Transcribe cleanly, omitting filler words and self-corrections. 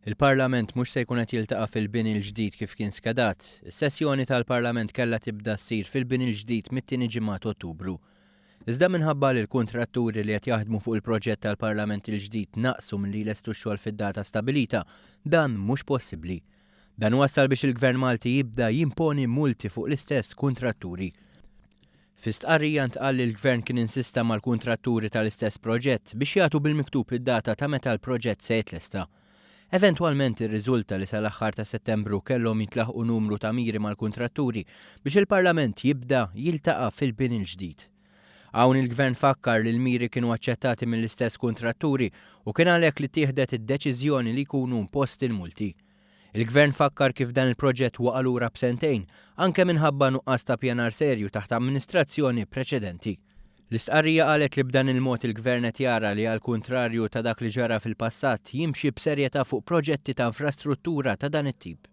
Il-Parlament mhux se jkun qed jiltaqa' fil-bini l-ġdid kif kien skedat. Is-sessjoni tal-Parlament kellha tibda ssir fil-bini l-ġdid mit-tieni ġimgħa t'Ottubru. Iżda minħabba li l-kuntratturi li qed jaħdmu fuq il-proġett tal-Parlament il-ġdid naqsu milli jlestu x-xogħol fid-data stabilita, dan mhux possibbli. Dan wassal biex il-Gvern Malti jibda jimponi multi fuq l-istess kuntratturi. Fi stqarrija ntqal li l-Gvern kien insista mal-kuntratturi tal-istess proġett biex jagħtu bil-miktub id-data ta' meta l-proġett se jitlesta. Eventwalment irriżulta li sal-aħħar ta' Settembru kellhom jintlaħqu numru ta' miri mal-kuntratturi biex il-Parlament jibda jiltaqa' fil-bini l-ġdid. Hawn il-Gvern fakkar li l-miri kienu aċċettati mill-istess kuntratturi u kien għalhekk li ttieħdet id-deċiżjoni li jkunu imposti l-multi. Il-Gvern fakkar kif dan il-proġett waqa' lura b'sentejn, anke minħabba nuqqas ta' pjanar serju taħt amministrazzjoni preċedenti. L-istqarrija qalet li b'dan il-mod il-Gvern qed jara li għall-kuntrarju ta' dak li ġara fil-passat jimxi b'serjetà fuq proġetti ta' infrastruttura ta' dan it-tip.